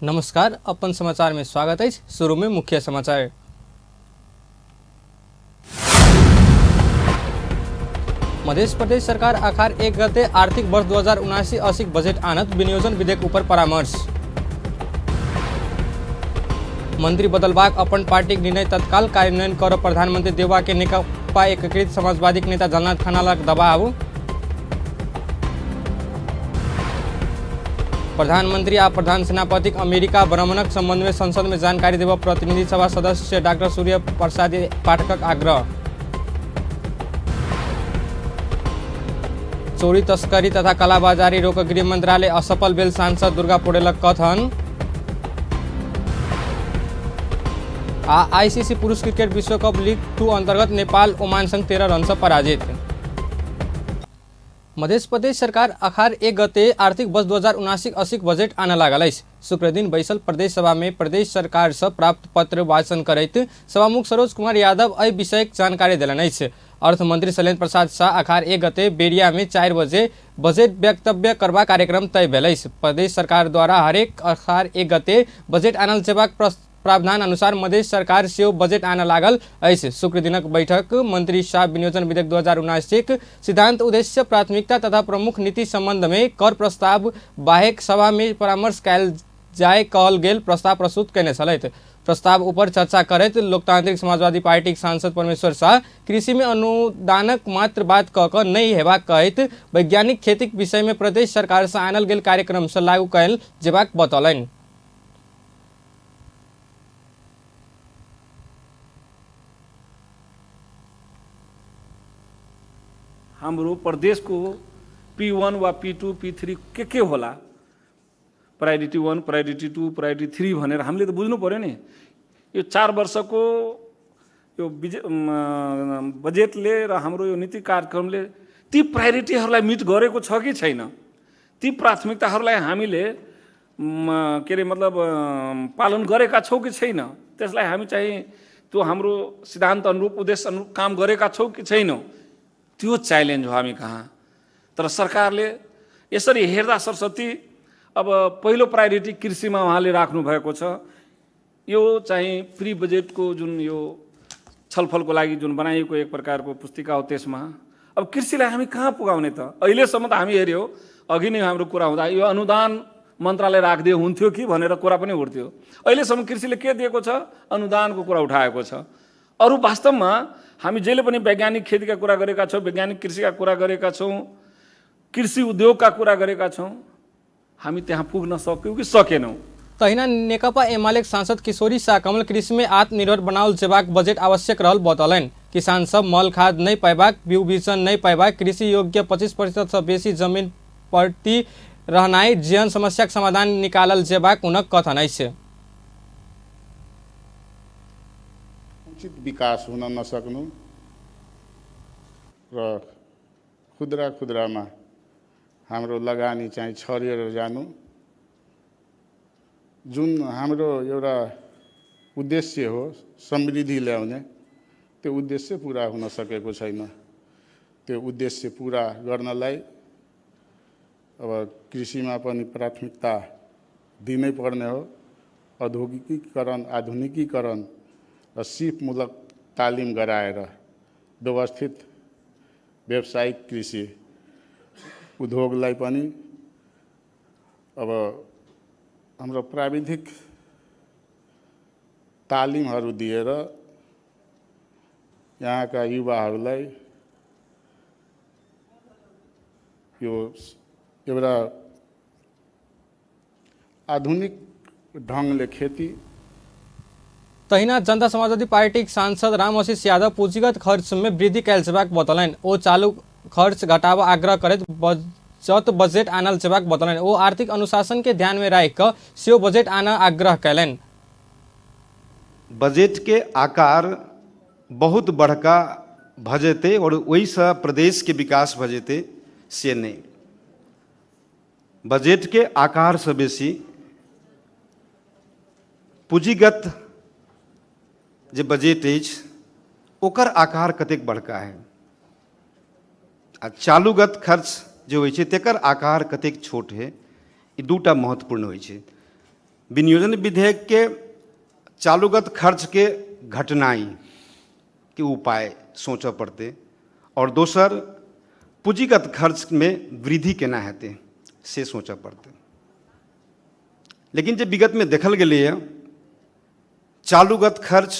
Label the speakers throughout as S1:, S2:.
S1: नमस्कार, अपन समाचार में स्वागत अछि। शुरू में मुख्य समाचार। मध्य प्रदेश सरकार आखार 1 गते आर्थिक वर्ष 2079-80 बजेट आनत, विनियोजन विधेयक ऊपर परामर्श। मंत्री बदलबाक अपन पार्टीक निर्णय तत्काल कार्यान्वयन कर प्रधानमंत्री देउबा के नेकपा एकीकृत समाजवादी नेता झलनाथ खनालक दबाव। प्रधानमंत्री आ प्रधान सेनापतिक अमेरिका भ्रमणक संबंध में संसद में जानकारी देबऽ प्रतिनिधि सभा सदस्य डॉक्टर सूर्य प्रसाद पाठकक आग्रह। चोरी तस्करी तथा कालाबाजारी रोक गृह मंत्रालय असफल भेल सांसद दुर्गा पौडेलक कथन। आ आईसीसी पुरुष क्रिकेट विश्व कप लीग 2 अंतर्गत नेपाल ओमान संग 13 रन से पराजित। मध्य प्रदेश सरकार अखार 1 गते आर्थिक वर्ष 2079-80 बजेट आने लागल अछि। शुक्रदिन बैसल प्रदेश सभा में प्रदेश सरकार से प्राप्त पत्र वाचन करैत सभामुख सरोज कुमार यादव एहि विषयक जानकारी देलनि अछि। अर्थमंत्री शैलेन्द्र प्रसाद शाह अखार 1 गते बेरिया में 4 बजे बजेट वक्तव्य करबाक कार्यक्रम तय भेल अछि। प्रदेश सरकार द्वारा हरेक अखार 1 गते बजेट आनल जेबाक प्रावधान अनुसार मध्य सरकार सेहो बजेट आनऽ लागल अछि। शुक्र दिनक बैठक मंत्री शाह विनियोजन विधेयक 2079 सिद्धांत, उद्देश्य, प्राथमिकता तथा प्रमुख नीति संबंध में कर प्रस्ताव बाहेक सभा में परामर्श कयल जाय कहल गेल प्रस्ताव प्रस्तुत कयने छलथि। प्रस्ताव ऊपर चर्चा करैत लोकतांत्रिक समाजवादी पार्टीक सांसद परमेश्वर शाह कृषि में अनुदानक मात्र बात कऽ कऽ नहि हेबाक कहैत वैज्ञानिक खेतीक विषय में प्रदेश सरकार सँ आनल गेल कार्यक्रम सँ लागू कयल जेबाक बतौलनि।
S2: हाम्रो प्रदेशको पी 1 वा पी 2 पी 3 के होला, प्रायोरिटी 1 प्रायोरिटी 2 प्रायोरिटी 3 भनेर हामीले त बुझ्नु पर्यो नि। यो 4 वर्षको यो बजेटले र हाम्रो यो नीति कार्यक्रमले ती प्रायोरिटीहरूलाई मिट गरेको छ कि छैन, ती प्राथमिकताहरूलाई हामीले के अरे मतलब पालन गरेका छौँ कि छैन, त्यसलाई हामी चाहिँ त्यो हाम्रो सिद्धान्त अनुरूप उद्देश्य अनुरूप काम गरेका छौँ कि छैनौँ, त्यो च्यालेन्ज हो हामी कहाँ। तर सरकारले यसरी हेर्दा सरस्वती अब पहिलो प्रायोरिटी कृषिमा उहाँले राख्नु भएको छ। यो चाहिँ प्री बजेटको जुन यो छलफलको लागि जुन बनाइएको एक प्रकारको पुस्तिका हो, त्यसमा अब कृषिलाई हामी कहाँ पुगाउने त? अहिलेसम्म त हामी हेऱ्यौँ, अघि नै हाम्रो कुरा हुँदा यो अनुदान मन्त्रालय राखिदिए हुन्थ्यो कि भनेर कुरा पनि उठ्थ्यो। अहिलेसम्म कृषिले के दिएको छ? अनुदानको कुरा उठाएको छ। अरू वास्तवमा हामी जहिले पनि वैज्ञानिक खेतीका कुरा गरेका छौँ, वैज्ञानिक कृषिका कुरा गरेका छौँ, कृषि उद्योगका कुरा गरेका छौँ, हामी त्यहाँ पुग्न सक्यौँ कि सकेनौँ?
S1: तहिना नेकपा एमाले सांसद किशोरी शाह कमल कृषि में आत्मनिर्भर बनाओल जेबाक बजेट आवश्यक रहल बतौलनि। किसान सब मल खाद नहि पयबाक, बीउ बिजन नहि पयबाक, कृषि योग्य 25% सँ बेसी जमीन परती रहनाइ जेहन समस्याक समाधान निकालल जेबाक हुनक कथन अछि।
S3: उचित विकास हुन नसक्नु र खुद्रा खुद्रामा हाम्रो लगानी चाहिँ छरिएर जानु, जुन हाम्रो एउटा उद्देश्य हो समृद्धि ल्याउने, त्यो उद्देश्य पुरा हुन सकेको छैन। त्यो उद्देश्य पुरा गर्नलाई अब कृषिमा पनि प्राथमिकता दिनै पर्ने हो। औद्योगिकीकरण, आधुनिकीकरण र सिपमूलक तालिम गराएर व्यवस्थित व्यावसायिक कृषि उद्योगलाई पनि अब हाम्रो प्राविधिक तालिमहरू दिएर यहाँका युवाहरूलाई यो एउटा आधुनिक ढङ्गले खेती।
S1: तहिना जनता समाजवादी पार्टीक सांसद रामआशिष यादव पूंजीगत खर्च में वृद्धि कयल जेबाक बतौलनि। ओ चालू खर्च घटाबऽ आग्रह करैत बचत बजेट आनल जेबाक बतौलनि। ओ आर्थिक अनुशासन के ध्यान में राखि कऽ सेहो बजेट आनऽ आग्रह कयलनि।
S4: बजेटके आकार बहुत बड़का भऽ जेतै आओर ओहिसँ प्रदेशके विकास भऽ जेतै से नहि। बजेटके आकारसँ बेसी पूँजीगत जे बजेट अछि ओकर आकार कतेक बड़का है आ चालूगत खर्च जे होइ छै तेकर आकार कतेक छोट है, ई दूटा महत्वपूर्ण होइ छै। विनियोजन विधेयकके चालूगत खर्चके घटनाइ के उपाय सोचऽ पड़तै आओर दोसर पूँजीगत खर्चमे वृद्धि केना हेतै से सोचऽ पड़तै। लेकिन जे विगतमे देखल गेलैए चालूगत खर्च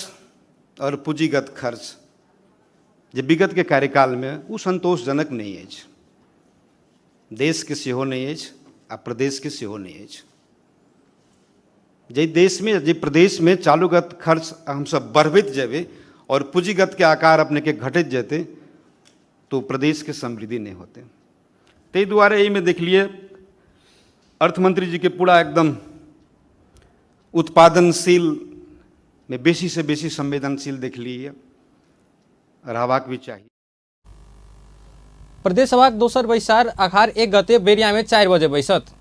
S4: आओर पूँजीगत खर्च जे विगतके कार्यकालमे ओ सन्तोषजनक नहि अछि, देशके सेहो नहि अछि आ प्रदेशके सेहो नहि अछि। जाहि देशमे जे प्रदेशमे चालूगत खर्च हमसब बढ़बैत जेबै आओर पूँजीगतके आकार अपनेके घटैत जेतै तो प्रदेशके समृद्धि नहि होतै। ताहि दुआरे एहिमे देखलियै अर्थमंत्री जीके पूरा एकदम उत्पादनशील मे बेसीसँ बेसी संवेदनशील देखलियै, रहबाक भी चाही।
S1: प्रदेश सभाक दोसर बैसार अखार 1 गते बेरिया में 4 बजे बैसत।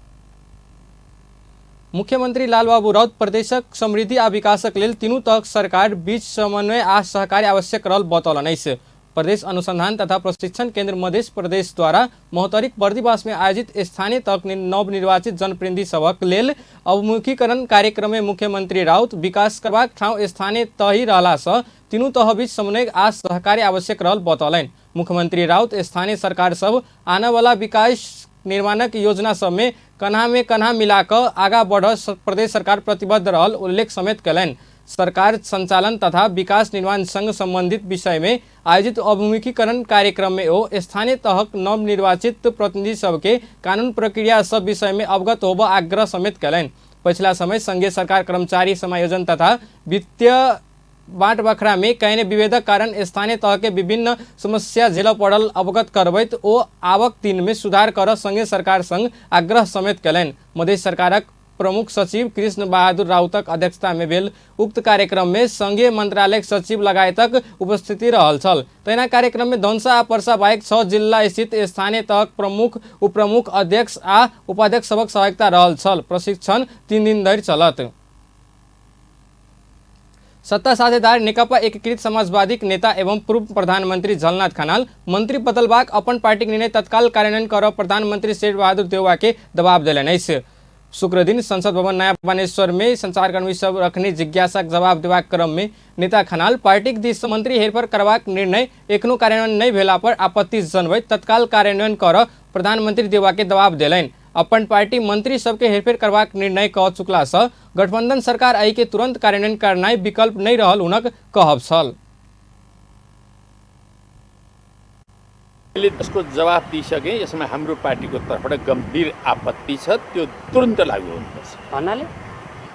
S1: मुख्यमंत्री लालबाबू राउत प्रदेशक समृद्धि आ विकासक लेल तीनू तहक सरकार बीच समन्वय आ सहकार्य आवश्यक रहल बतौलनि अछि। प्रदेश अनुसंधान तथा प्रशिक्षण केंद्र मध्य प्रदेश द्वारा महोत्तरीक बर्दिवास में आयोजित स्थानीय तहक नवनिर्वाचित जनप्रतिनिधि सभक लेल अभिमुखीकरण कार्यक्रम में मुख्यमंत्री राउत विकास करबाक ठाउँ स्थानीय तही रहला सँ तीनू तह बीच समन्वय आ सहकार्य आवश्यक रहल बतौलनि। मुख्यमंत्री राउत स्थानीय सरकार सब आनवला विकास निर्माणक योजना सब में कन्हा में कन्हा मिला कऽ आगा बढ़ प्रदेश सरकार प्रतिबद्ध रहल उल्लेख समेत कयलनि। सरकार संचालन तथा विकास निर्माण संग संबंधित विषय में आयोजित अभिमुखीकरण कार्यक्रम में ओ स्थानीय तहक नवनिर्वाचित प्रतिनिधि सबके कानून प्रक्रिया सब विषय में अवगत होबऽ आग्रह समेत कयलनि। पछिला समय संघीय सरकार कर्मचारी समायोजन तथा वित्तीय बाँट बखरा में कयने विभेदक कारण स्थानीय तह के विभिन्न समस्या झेलऽ पड़ल अवगत करबैत ओ आवक दिन में सुधार करऽ संघीय सरकार संग आग्रह समेत कयलनि। मध्य सरकारक प्रमुख सचिव कृष्ण बहादुर राउतक अध्यक्षता में भेल उक्त कार्यक्रम में संघीय मंत्रालयक सचिव लगायतक उपस्थिति रहल छल। तहिना कार्यक्रम में धनुषा आ पर्सा बाहेक 6 जिल्ला स्थित स्थानीय तहक प्रमुख, उपप्रमुख, अध्यक्ष आ उपाध्यक्ष सभक सहभागिता रहल छल। प्रशिक्षण 3 दिन धरि चलत। सत्ता साझेदार नेकपा एकीकृत समाजवादीक नेता एवं पूर्व प्रधानमंत्री झलनाथ खनाल मंत्री बदलबाक अपन पार्टीक निर्णय तत्काल कार्यान्वयन करऽ प्रधानमंत्री शेरबहादुर देउवा के दबाव देलनि अछि। शुक्रदिन संसद भवन नया बानेश्वर में संचारकर्मी सब रखने जिज्ञासाक जवाब देबाक क्रम में नेता खनाल पार्टीक दिस सँ मंत्री हेरफेर करबाक निर्णय एखनो कार्यान्वयन नहि भेला पर आपत्ति जनबैत तत्काल कार्यान्वयन करऽ प्रधानमंत्री देउवा के दबाव देलनि। अपन पार्टी मंत्री सबके हेरफेर करबाक निर्णय कऽ चुकला सँ गठबंधन सरकार एहि के तुरंत कार्यान्वयन करनाइ विकल्प नहि रहल हुनक कहब छल।
S5: मैले त्यसको जवाफ दिइसकेँ। यसमा हाम्रो पार्टीको तर्फबाट गम्भीर आपत्ति छ, त्यो तुरन्त लागू हुनुपर्छ।
S6: भन्नाले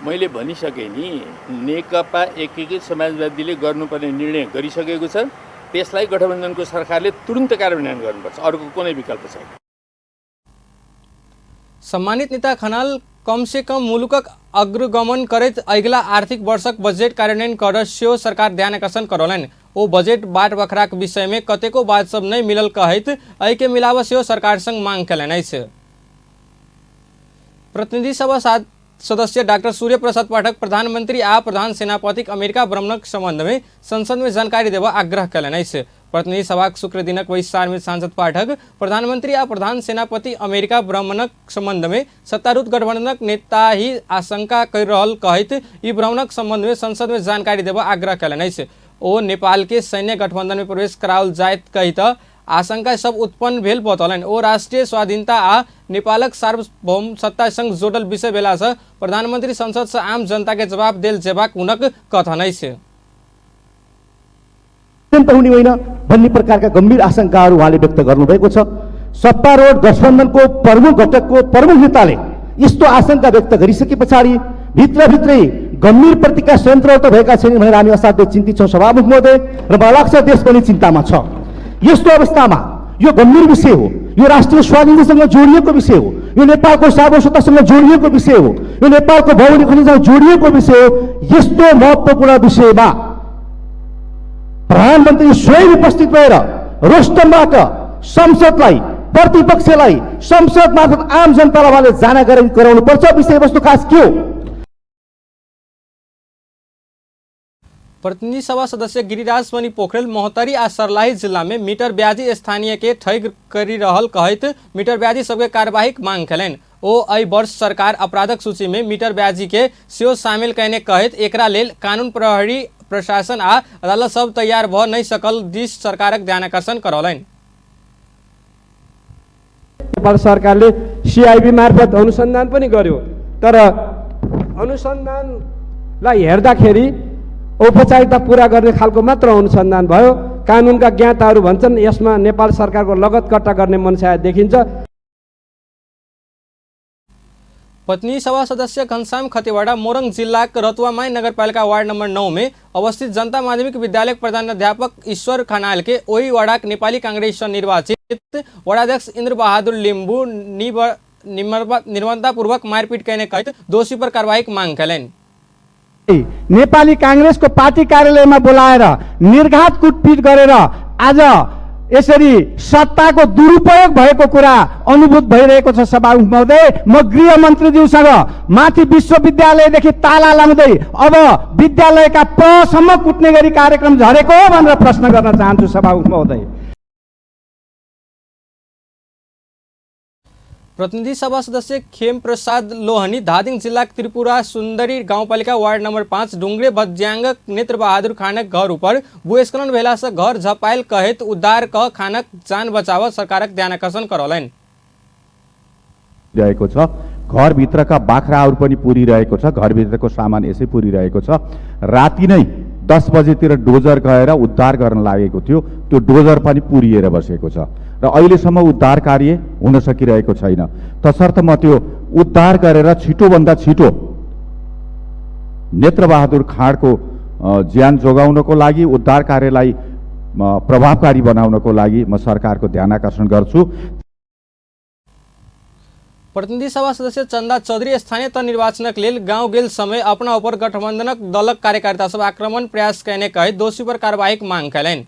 S5: मैले भनिसकेँ नि, नेकपा एकीकृत समाजवादीले गर्नुपर्ने निर्णय गरिसकेको छ, त्यसलाई गठबन्धनको सरकारले तुरन्त कार्यान्वयन गर्नुपर्छ, अर्को कुनै विकल्प छैन।
S1: सम्मानित नेता खनाल कम से कम मुलुकक अग्रगमन करैत अगिला आर्थिक वर्षक बजेट कार्यान्वयन कर सेहो सरकार ध्यान आकर्षण करौलनि। ओ बजेट बाट बखराक विषय में कतेको बात सब नहि मिलल कहैत एहि के मिलाव सेहो सरकार संग मांग कयलनि अछि। प्रतिनिधि सभा सदस्य डॉक्टर सूर्य प्रसाद पाठक प्रधानमंत्री आ प्रधान सेनापतिक अमेरिका भ्रमणक संबंध में संसद में जानकारी देबऽ आग्रह कयलनि अछि। प्रतिनिधि सभाक शुक्र दिनक बैसार में सांसद पाठक प्रधानमंत्री आ प्रधान सेनापति अमेरिका भ्रमणक संबंध में सत्तारूढ़ गठबंधनक नेता ही आशंका कर रहल कहैत ई भ्रमणक संबंध में संसद में जानकारी देबऽ आग्रह कयलनि अछि। ओ नेपाल के सैन्य गठबंधन में प्रवेश कराओल जायत कहित आशंका सब उत्पन्न भेल बतौलनि। ओ राष्ट्रीय स्वाधीनता आ नेपालक सार्वभौम सत्ता संग जोड़ल विषय भेला सँ प्रधानमंत्री संसद सँ आम जनता के जवाब देल जेबाक हुनक कथन अछि।
S7: अत्यन्त हुने होइन भन्ने प्रकारका गम्भीर आशंकाहरू उहाँले व्यक्त गर्नुभएको छ। सत्तारूढ गठबन्धनको प्रमुख घटकको प्रमुख नेताले यस्तो आशंका व्यक्त गरिसके पछाडि भित्रभित्रै गम्भीर प्रतिक्रिया षड्यन्त्रहरू त भएका छैनन् भनेर हामी असाध्यै चिन्तित छौँ सभामुख महोदय, र मलाई लाग्छ देश पनि चिन्तामा छ। यस्तो अवस्थामा यो गम्भीर विषय हो, यो राष्ट्रिय स्वाधीनतासँग जोडिएको विषय हो, यो नेपालको सार्वभौमसत्तासँग जोडिएको विषय हो, यो नेपालको भौगोलिक खनिजसँग जोडिएको विषय हो। यस्तो महत्त्वपूर्ण विषयमा प्रधानमन्त्री स्वयं उपस्थित भएर रोस्टमबाट संसदलाई, प्रतिपक्षलाई, संसद मार्फत आम जनतालाई उहाँले जाना गराउनुपर्छ। विषयवस्तु खास के हो?
S1: प्रतिनिधि सभा सदस्य गिरिराज मणि पोखरेल महोत्तरी आ सर्लाही जिला में मीटर ब्याजी स्थानीय के ठग करी रहल कहैत मीटर ब्याजी सबके कार्यवाहीक मांग कयलनि। ओ एहि वर्ष सरकार अपराधक सूची में मीटर ब्याजी के सेहो शामिल कयने कहैत एकरा लेल कानून प्रहरी प्रशासन आ अदालत सब तैयार भऽ नहि सकल दिस सरकारक ध्यानाकर्षण करौलनि।
S6: नेपाल सरकारले सिआइबी मार्फत अनुसन्धान पनि गर्यो, तर अनुसन्धानलाई हेर्दाखेरि औपचारिकता पुरा गर्ने खालको मात्र अनुसन्धान भयो। कानुनका ज्ञाताहरू भन्छन् यसमा नेपाल सरकारको लगतकट्टा गर्ने मनसाय देखिन्छ।
S1: प्रतिनिधि सभा सदस्य घनश्याम खतिवड़ा मोरंग जिलाक रतुआमाई नगरपालिका वार्ड नंबर 9 में अवस्थित जनता माध्यमिक विद्यालय प्रधानाध्यापक ईश्वर खनाल के ओही वार्डक नेपाली कांग्रेस से निर्वाचित वार्डाध्यक्ष इंद्र बहादुर लिम्बू निर्ममतापूर्वक मारपीट कयने कहैत दोषी पर कार्रवाईक मांग कयलनि।
S6: नेपाली कांग्रेसको पार्टी कार्यालयमा बोलाएर निर्घात कुटपिट गरेर आज यसरी सत्ताको दुरुपयोग भएको कुरा अनुभूत भइरहेको छ। सभामुख महोदय, म गृहमन्त्रीज्यूसँग माथि विश्वविद्यालयदेखि ताला लाउँदै अब विद्यालयका पसम्म कुट्ने गरी कार्यक्रम झरेको हो भनेर प्रश्न गर्न चाहन्छु सभामुख महोदय।
S1: प्रतिनिधि सभा सदस्य खेम प्रसाद लोहनी धादिङ जिल्लाक त्रिपुरा सुन्दरी गाउँपालिका वार्ड नम्बर 5 डुङ्ग्रे भज्याङ्ग नेत्रबहादुर खानक घर उपर भूस्खलन भेलासँ घर झपायल कहैत उद्धार क खानक जान बचाव सरकारक ध्यानाकर्षण करौलनि।
S8: रहेको छ, घरभित्रका बाख्राहरू पनि पुरिरहेको छ, घरभित्रको सामान यसै पुरिरहेको छ। राति नै 10 बजेतिर डोजर गएर उद्धार गर्न लागेको थियो, त्यो डोजर पनि पुरिएर बसेको छ र अहिलेसम्म उद्धार कार्य हुन सकिरहेको छैन। तसर्थ म त्यो उद्धार गरेर छिटोभन्दा छिटो नेत्रबहादुर खाँडको ज्यान जोगाउनको लागि, उद्धार कार्यलाई प्रभावकारी बनाउनको लागि म सरकारको ध्यानाकर्षण गर्छु।
S1: प्रतिनिधि सभा सदस्य चन्दा चौधरी स्थानीय तह निर्वाचनक लेल गांव गेल समय अपना ऊपर गठबंधनक दलक कार्यकर्ता सब आक्रमण प्रयास कयने कहैत दोषी पर कार्रवाईक मांग कयलनि।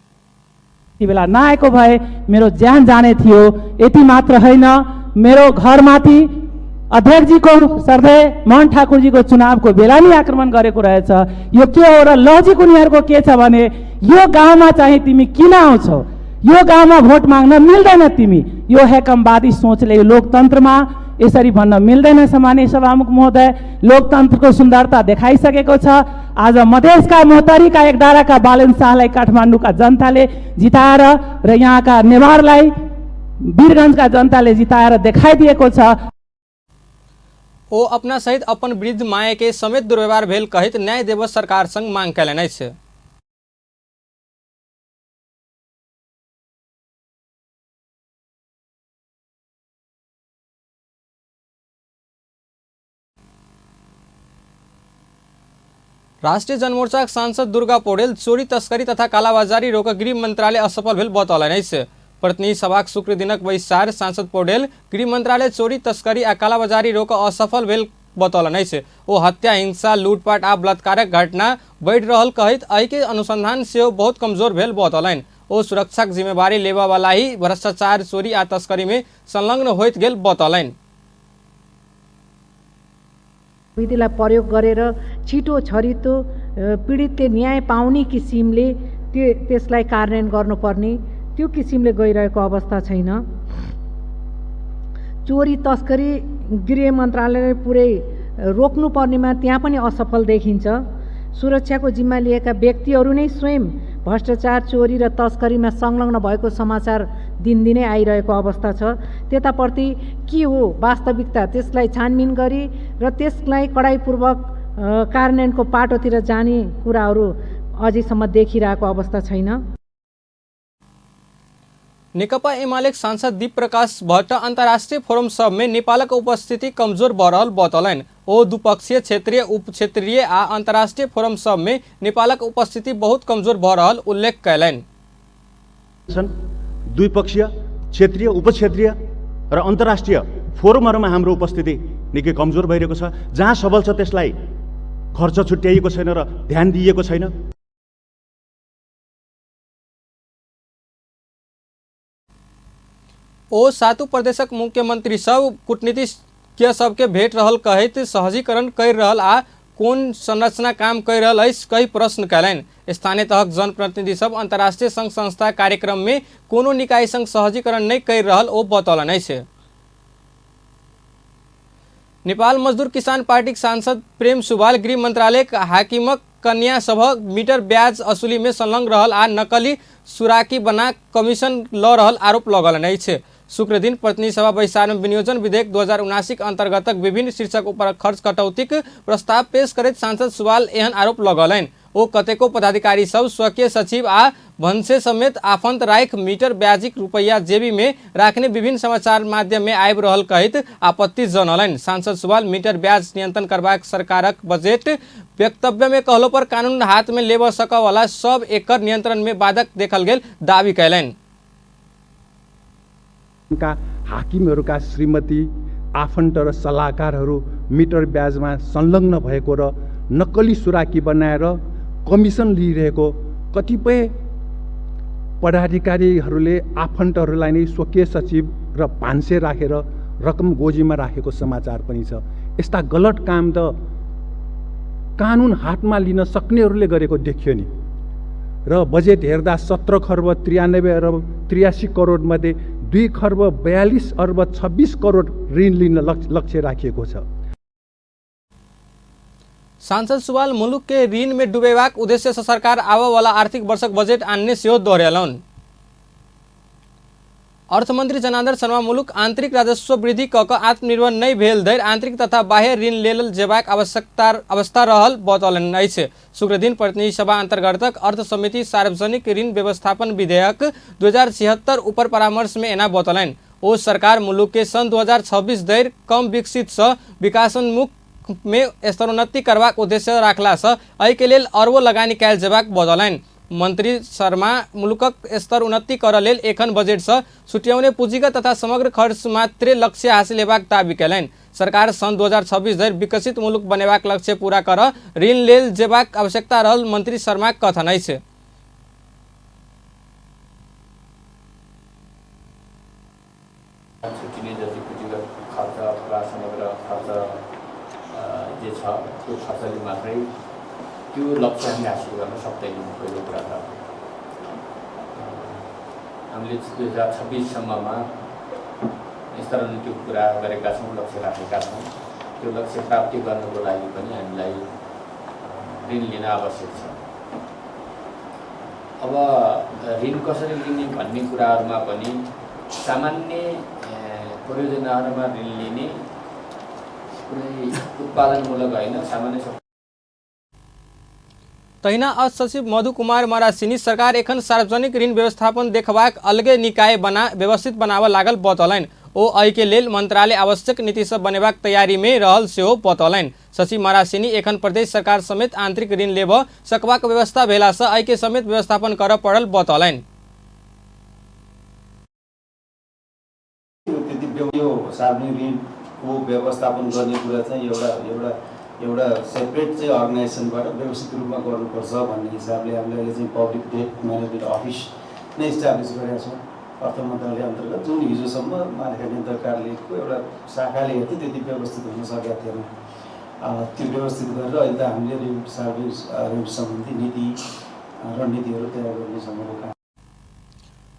S9: यति बेला नआएको भए मेरो ज्यान जाने थियो। यति मात्र होइन, मेरो घरमाथि अध्यक्षजीको श्रद्धेय मोहन ठाकुरजीको चुनावको बेला नै आक्रमण गरेको रहेछ। यो के हो र लजिक उनीहरूको के छ भने यो गाउँमा चाहिँ तिमी किन आउँछौ, यो गाउँमा भोट माग्न मिल्दैन तिमी। यो हेकमवादी सोचले यो लोकतन्त्रमा यसरी भन्न मिल्दैन। सम्माननीय सभामुख महोदय, लोकतन्त्रको सुन्दरता देखाइसकेको छ। आज मधेसका मोहतरीका एक डाँडाका बालेन शाहलाई काठमाडौँका जनताले जिताएर र यहाँका नेवारलाई वीरगञ्जका जनताले जिताएर देखाइदिएको छ।
S1: ओ अपना सहित अपन वृद्ध माय के समेत दुर्व्यवहार भेल कहैत न्याय देव सरकार संग मांग कयलनि अछि। राष्ट्रिय जनमोर्चाक सांसद दुर्गा पौडेल चोरी तस्करी तथा कालाबाजारी रोक गृह मंत्रालय असफल भेल बतौलनि अछि। प्रतिनिधि सभाक शुक्र दिनक बैसार सांसद पौडेल गृह मंत्रालय चोरी तस्करी आ कालाबाजारी रोक असफल भेल बतौलनि अछि। ओ हत्या, हिंसा, लूटपाट आ बलात्कारक घटना बढ़ि रहल कहैत एहिके अनुसंधान सेहो बहुत कमजोर भेल बतौलनि। ओ सुरक्षाक जिम्मेवारी लेबऽवला ही भ्रष्टाचार, चोरी आ तस्करी में संलग्न होइत गेल बतौलनि।
S10: विधिलाई प्रयोग गरेर छिटो छरितो पीडितले न्याय पाउने किसिमले त्यसलाई कार्यान्वयन गर्नुपर्ने त्यो किसिमले गइरहेको अवस्था छैन। चोरी तस्करी गृह मन्त्रालयले पुरै रोक्नुपर्नेमा त्यहाँ पनि असफल देखिन्छ। सुरक्षाको जिम्मा लिएका व्यक्तिहरू नै स्वयं भ्रष्टाचार, चोरी र तस्करीमा संलग्न भएको समाचार दिनदिनै आइरहेको अवस्था छ। त्यताप्रति के हो वास्तविकता, त्यसलाई छानबिन गरी र त्यसलाई कडाइपूर्वक कार्यान्वयनको पाटोतिर जाने कुराहरू अझैसम्म देखिरहेको अवस्था छैन।
S1: नेकपा एमाले सांसद दीप प्रकाश भट्ट अंतर्राष्ट्रीय फोरम सब में नेपालक उपस्थिति कमजोर भऽ रहल बतौलनि। ओ द्विपक्षीय, क्षेत्रीय, उपक्षेत्रीय आ अंतर्राष्ट्रीय फोरम सब में नेपालक उपस्थिति बहुत कमजोर भऽ रहल उल्लेख कयलनि।
S11: द्विपक्षीय, क्षेत्रीय, उपक्षेत्रीय र अन्तर्राष्ट्रिय फोरमहरूमा हाम्रो उपस्थिति निकै कमजोर भइरहेको छ। जहाँ सबल छ त्यसलाई खर्च छुट्याइएको छैन र ध्यान दिइएको छैन।
S1: ओ सातु प्रदेशक मुख्यमंत्री सब कूटनीतिज्ञ सबके भेट रहल कहैत सहजीकरण कर रहल आ कोन संरचना काम कर रहल अछि कई प्रश्न कयलनि। स्थानीय तहक जनप्रतिनिधि सब अंतर्राष्ट्रीय संघ संस्था कार्यक्रम में कोनो निकाय संग सहजीकरण नहीं कर रहल ओ बतौलनि अछि। नेपाल मजदूर किसान पार्टी सांसद प्रेम सुवाल गृह मंत्रालय हाकिमक कन्या सभक मीटर ब्याज असूली में संलग्न रहल आ नकली सुराकी बना कमीशन ल रहल आरोप लगौलनि अछि। शुक्रदिन प्रतिनिधि सभा बैसार में विनियोजन विधेयक 2079 अंतर्गतक विभिन्न शीर्षक ऊपर खर्च कटौतीक प्रस्ताव पेश करैत सांसद सुवाल एहन आरोप लगौलनि। ओ कतेको पदाधिकारी सब स्वकीय सचिव आ भन्से समेत आफंत राख मीटर ब्याजिक रुपैया जेबी में राखने विभिन्न समाचार माध्यम में आबि रहल कहैत आपत्ति जनौलनि। सांसद सुवाल मीटर ब्याज नियंत्रण करबाक सरकारक बजट वक्तव्य में कहलो पर कानून हाथ में लेबऽ सकऽ वाला सब एकर नियंत्रण में बाधक देखल गेल दावी कयलनि।
S12: का हाकिमहरूका श्रीमती आफन्त र सल्लाहकारहरू मिटर ब्याजमा संलग्न भएको र नक्कली सुराकी बनाएर कमिसन लिइरहेको कतिपय पदाधिकारीहरूले आफन्तहरूलाई नै स्वकीय सचिव र भान्से राखेर रकम गोजीमा राखेको समाचार पनि छ। यस्ता गलत काम त कानुन हातमा लिन सक्नेहरूले गरेको देखियो नि। र बजेट हेर्दा 17 खर्ब 93 अरब 83 करोड मध्ये 2 खर्ब 42 अर्ब 26 करोड ऋण लिन लक्ष्य राखिएको छ।
S1: सांसद सुवाल मुलुक के ऋण में डुबेबाक उद्देश्य से सरकार आबऽ वाला आर्थिक वर्षक बजट आनने सेहो दोहरेलनि। अर्थमंत्री जनार्दन शर्मा मुलुक आंतरिक राजस्व वृद्धि क कऽ आत्मनिर्भर नहि भेल धरि आंतरिक तथा बाह्य ऋण लेल जेबाक आवश्यकता अवस्था रहल बतौलनि अछि। शुक्रदिन प्रतिनिधि सभा अंतर्गतक अर्थ समिति सार्वजनिक ऋण व्यवस्थापन विधेयक 2076 ऊपर परामर्श में एना बतौलनि। ओ सरकार मुलुक के सन् 2026 धरि कम विकसित सँ विकासोन्मुख में स्तरोन्नति करबाक उद्देश्य राखला सँ एहि के लेल अरबों लगानी कयल जेबाक बतौलनि। मंत्री शर्मा मुलुकक स्तर उन्नति करऽ लेल एखन बजट सँ छुट्याउने पूंजीगत तथा समग्र खर्च मात्रे लक्ष्य हासिल हेबाक दावी कयलनि। सरकार सन् 2026 धरि विकसित मुलुक बनेबाक लक्ष्य पूरा करऽ ऋण लेल जेबाक आवश्यकता रहल मंत्री शर्माक कथन अछि।
S13: छुट्टिने जति पुँजीगत खर्च अथवा समग्र खर्च जे छ त्यो खर्चले मात्रै त्यो लक्ष्य हामी हासिल गर्न सक्दैनौँ। पहिलो कुरा त हामीले 2026 सम्ममा स्तरोन्नतिको कुरा गरेका छौँ, लक्ष्य राखेका छौँ। त्यो लक्ष्य प्राप्ति गर्नको लागि पनि हामीलाई ऋण लिन आवश्यक छ। अब ऋण कसरी लिने भन्ने कुराहरूमा पनि सामान्य परियोजनाहरूमा ऋण लिने कुनै उत्पादनमूलक होइन, सामान्य।
S1: तहिना अर्थ सचिव मधु कुमार मरासिनी सरकार एखन सार्वजनिक ऋण व्यवस्थापन देखबाक अलगे निकाय बना व्यवस्थित बनाबऽ लागल बतौलनि। ओ एहि के लेल मंत्रालय आवश्यक नीति सब बनेबाक तैयारी में रहल सेहो बतौलनि। सचिव मरासिनी एखन प्रदेश सरकार समेत आंतरिक ऋण लेबऽ सकबाक व्यवस्था भेला सँ एहि के समेत व्यवस्थापन करऽ पड़ल बतौलनि।
S14: यो सार्वजनिक ऋणको व्यवस्थापन गर्ने कुरा चाहिँ एउटा एउटा एउटा सेपरेट चाहिँ अर्गनाइजेसनबाट व्यवस्थित रूपमा गर्नुपर्छ भन्ने हिसाबले हामीले अहिले चाहिँ पब्लिक डेट म्यानेजमेन्ट अफिस नै इस्टाब्लिस गरेका छौँ अर्थ मन्त्रालय अन्तर्गत, जुन हिजोसम्म महालेखा नियन्त्रक कार्यालयको एउटा शाखाले हेर्थ्यो त्यति व्यवस्थित हुन सकेको थिएन। त्यो व्यवस्थित गरेर अहिले त हामीले ऋण सार्वजनिक ऋण सम्बन्धी नीति रणनीतिहरू तयार गर्ने सम्मको काम।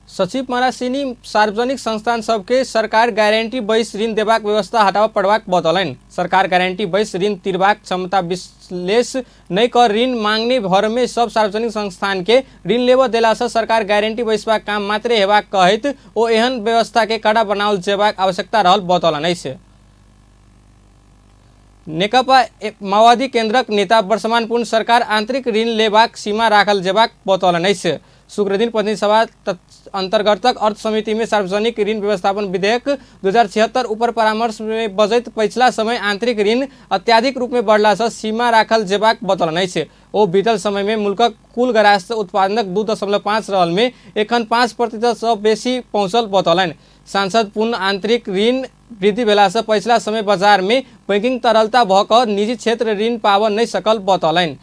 S1: सचिव मरासिनी सार्वजनिक संस्थान सबके सरकार गारंटी बैस ऋण देबाक व्यवस्था हटाबऽ पड़बाक बतौलनि। सरकार गारंटी बैस ऋण तिरबाक क्षमता विश्लेषण नहि कर ऋण मांगने भर में सब सार्वजनिक संस्थान के ऋण लेबऽ देला सँ सरकार गारंटी बैसबाक काम मात्रे हेबाक कहैत ओ एहन व्यवस्था के कड़ा बनाओल जेबाक आवश्यकता रहल बतौलनि अछि। नेकपा माओवादी केंद्रक नेता वर्तमान पूर्ण सरकार आंतरिक ऋण लेबाक सीमा राखल जेबाक बतौलनि अछि। शुक्रदिन प्रतिनिधि सभा अंतर्गतक अर्थ समिति में सार्वजनिक ऋण व्यवस्थापन विधेयक 2076 ऊपर परामर्श में बजैत पछिला समय आंतरिक ऋण अत्याधिक रूप में बढ़ला सँ सीमा राखल जेबाक बतौलनि अछि। ओ बीतल समय में मुल्कक कुल गरास्त उत्पादनक 2.5 रहल में एखन 5% सँ बेसी पहुँचल बतौलनि। सांसद पूर्ण आंतरिक ऋण वृद्धि भेला सँ पछिला समय बाजार में बैंकिंग तरलता भऽ कऽ निजी क्षेत्र ऋण पाबऽ नहि सकल बतौलनि।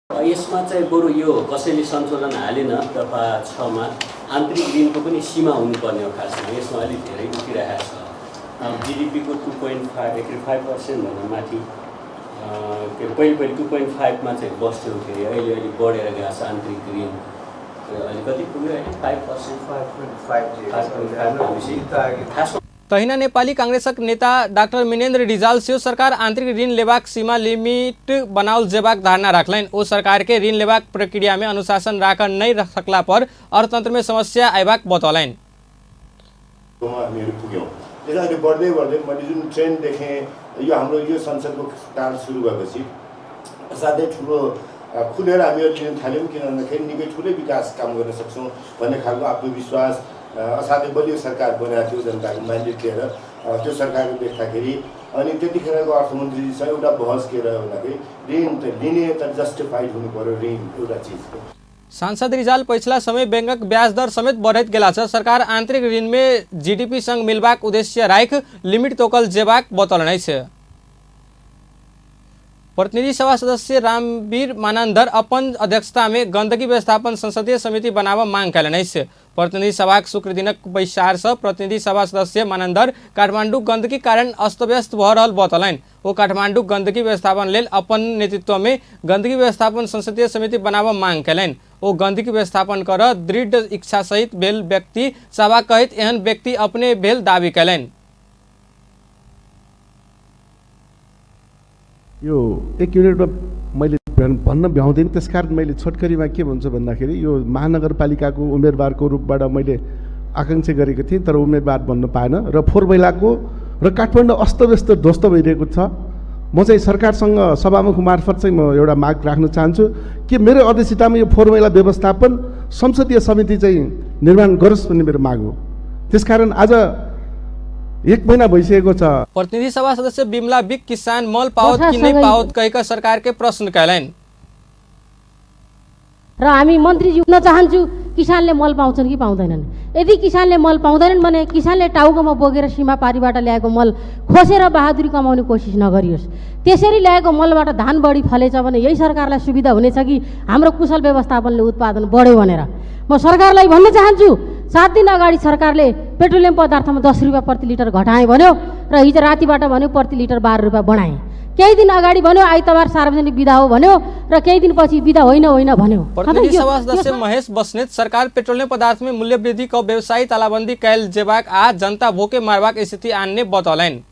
S15: यसमा चाहिँ बरु यो कसैले संशोधन हालेन दफा 6 मा आन्तरिक ऋणको पनि सीमा हुनुपर्ने हो। खासमा यसमा अलिक धेरै उठिरहेको छ। जिडिपीको 2.5 5% भन्दा माथि के पहिले पहिले 2.5 मा चाहिँ बस्थ्यो, फेरि अहिले अलि बढेर गएको छ। आन्तरिक ऋण अहिले कति पुग्यो अहिले 5%, 5.5।
S1: तहिना नेपाली कांग्रेसक नेता डाक्टर मिनेन्द्र रिजाल सेहो सरकार आंतरिक ऋण लेबाक सीमा लिमिट बनाओल जेबाक धारणा राखलनि। ओ सरकार के ऋण लेबाक प्रक्रिया में अनुशासन राख नहीं सकला पर अर्थतंत्र में समस्या अयबाक बतौलनि।
S16: हामीहरू पुग्यौँ। त्यसै अहिले बढ्दै बढ्दै मैले जुन ट्रेन्ड देखेँ यो हाम्रो यो संसदको काल सुरु भएपछि असाध्यै ठुलो खुलेर हामीहरू लिन थाल्यौँ, किन भन्दाखेरि निकै ठुलै विकास काम गर्न सक्छौँ भन्ने खालको आत्मविश्वास असाध्यै बलियो सरकार बनाएको थियो जनताको म्यान्डेट लिएर। त्यो सरकारको देख्दाखेरि अनि त्यतिखेरको अर्थमन्त्रीजीसँग एउटा बहस के रह्यो भन्दाखेरि ऋण त लिने तर जस्टिफाइड हुनु पर्यो ऋण एउटा चिजको।
S1: सांसद रिजाल पछिला समय बैंकक ब्याज दर समेत बढ़ैत गेला छ। सरकार आंतरिक ऋण में जीडीपी संग मिलबाक उद्देश्य राख लिमिट तोकल जेबाक बतौलनि अछि। प्रतिनिधि सभा सदस्य रामवीर मानंदर अपन अध्यक्षता में गंदगी व्यवस्थापन संसदीय समिति बनाव मांग कयलनि अछि। प्रतिनिधि सभाक शुक्र दिनक बैसार से प्रतिनिधि सभा सदस्य मानंदर काठमांडू गंदगी कारण अस्तव्यस्त भऽ रहल बतौलनि। ओ काठमांडू गंदगी व्यवस्थापन लेल अपन नेतृत्व में गंदगी व्यवस्थापन संसदीय समिति बनाव मांग कयलनि। ओ गंदगी व्यवस्थापन कर दृढ़ इच्छा सहित भेल व्यक्ति सभा कहैत एहन व्यक्ति अपने भेल दावी कयलनि।
S17: यो एक युनिटमा मैले भन्न भ्याउँदिनँ, त्यसकारण मैले छोटकरीमा के भन्छु भन्दाखेरि यो महानगरपालिकाको उम्मेदवारको रूपबाट मैले आकाङ्क्षा गरेको थिएँ तर उम्मेदवार बन्न पाएन र फोहोर मैलाको र काठमाडौँ अस्तव्यस्त ध्वस्त भइरहेको छ। म चाहिँ सरकारसँग सभामुख मार्फत चाहिँ म एउटा माग राख्न चाहन्छु कि मेरो अध्यक्षतामा यो फोहोर मैला व्यवस्थापन संसदीय समिति चाहिँ निर्माण गरोस् भन्ने मेरो माग हो। त्यसकारण आज एक महिना भइसकेको छ।
S1: प्रतिनिधि सभा सदस्य बिमला बिक किसान मल पाओत कि नहीं पाओत कहिक सरकार के प्रश्न कयलनि।
S18: र हामी मन्त्रीज्यू न चाहन्छु किसानले मल पाउँछन् कि पाउँदैनन्। यदि किसानले मल पाउँदैनन् भने किसानले टाउकोमा बोकेर सीमा पारीबाट ल्याएको मल खोसेर बहादुरी कमाउने कोसिस नगरियोस्। त्यसरी ल्याएको मलबाट धान बढी फलेछ भने यही सरकारलाई सुविधा हुनेछ कि हाम्रो कुशल व्यवस्थापनले उत्पादन बढ्यो भनेर म सरकारलाई भन्न चाहन्छु। 7 दिन अगाडि सरकारले पेट्रोलियम पदार्थमा 10 रुपियाँ प्रति लिटर घटाएँ भन्यो र हिजो रातिबाट भन्यो प्रति लिटर 12 रुपियाँ बढाएँ। केही दिन अगाडि भन्यो आइतबार सार्वजनिक बिदा हो भन्यो र केही दिनपछि बिदा होइन होइन भन्यो।
S1: प्रतिनिधि सभा सदस्य महेश बस्नेत सरकार पेट्रोलियम पदार्थ में मूल्य वृद्धि क व्यवसायी तालाबंदी कैल जेबाक आ जनता भोके मारबाक स्थिति आन्ने बतौलनि।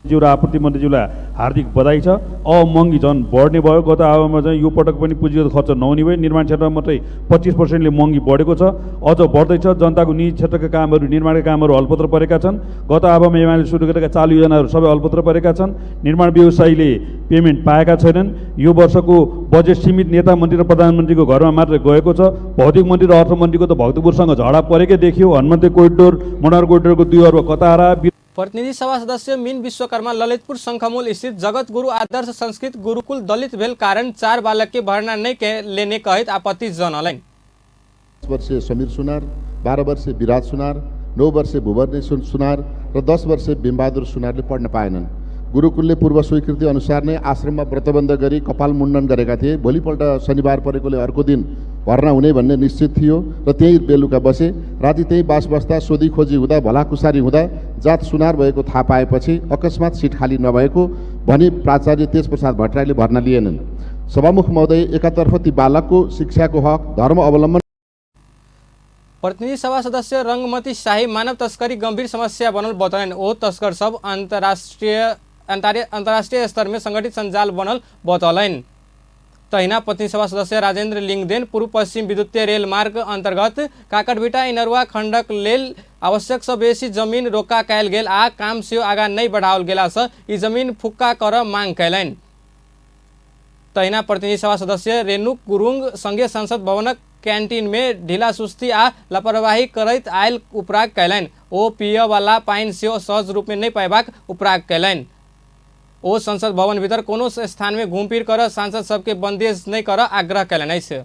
S19: ज्यू र आपूर्ति मन्त्रीज्यूलाई हार्दिक बधाई छ। अब महँगी झन् बढ्ने भयो। गत आवामा चाहिँ यो पटक पनि पुँजीगत खर्च नहुने भयो। निर्माण क्षेत्रमा मात्रै 25%ले महँगी बढेको छ, अझ बढ्दैछ। जनताको निजी क्षेत्रका कामहरू, निर्माणका कामहरू हलपत्र परेका छन्। गत आवामा एमाले सुरु गरेका चालु योजनाहरू सबै हलपत्र परेका छन्। निर्माण व्यवसायीले पेमेन्ट पाएका छैनन्। यो वर्षको बजेट सीमित नेता मन्त्री र प्रधानमन्त्रीको घरमा मात्रै गएको छ। भौतिक मन्त्री र अर्थमन्त्रीको त भक्तपुरसँग झगडा परेकै देखियो। हनुमन्ते कोरिडोर, मनोहर कोरिडोरको 2 अर्ब कतारा।
S1: प्रतिनिधि सभा सदस्य मीन विश्वकर्मा ललितपुर शंखमूल स्थित जगत गुरु आदर्श संस्कृत गुरुकुल दलित भेल कारण 4 बालक के भर्ना नहीं लेने कहत आपत्ति जनौलनि।
S20: 10 वर्षीय समीर सुनार, 12 वर्षीय विराज सुनार, 9 वर्षीय भुवर्णे सुनार र 10 वर्षीय भीमबहादुर सुनारले पढ्न पाएनन्। गुरुकुलले पूर्व स्वीकृति अनुसार नै आश्रममा व्रतबन्ध गरी कपाल मुण्डन गरेका थिए। भोलिपल्ट शनिबार परेकोले अर्को दिन भर्ना हुने भन्ने निश्चित थियो र त्यही बेलुका बसे। राति त्यही बास बस्दा सोधी खोजी हुँदा भलाकुसारी हुँदा जात सुनार भएको थाहा पाएपछि अकस्मात सिट खाली नभएको भनी प्राचार्य तेजप्रसाद भट्टराईले भर्ना लिएनन्। सभामुख महोदय, एकातर्फ ती बालकको शिक्षाको हक, धर्म अवलम्बन।
S1: प्रतिनिधि सभा सदस्य रंगमती शाही मानव तस्करी गंभीर समस्या बनल बतौलनि। ओ तस्कर सब अंतर्राष्ट्रीय स्तर में संगठित संजाल बनल बतौलनि। तहिना प्रतिनिधि सभा सदस्य राजेंद्र लिंगदेन पूर्व पश्चिम विद्युतीय रेल मार्ग अंतर्गत काकड़भिटा इनरुआ खंडक लेल आवश्यक से बेसी जमीन रोका कयल गेल आ काम सेहो आगा नहीं बढ़ाओल गेला से ई जमीन फुक्का कर मांग कयलनि। तहिना प्रतिनिधि सभा सदस्य रेणु गुरुंग संघीय संसद भवनक कैंटीन में ढीला सुस्ती आ लापरवाही करैत आयल उपराग कयलनि। ओ पिय वाला पानि सेहो सहज रूप में नहीं पयबाक उपराग कयलनि। ओ संसद भवन भीतर कोनो स्थान में घूमफिर कर सांसद सबके बंदेज नहीं कर आग्रह कयलनि अछि।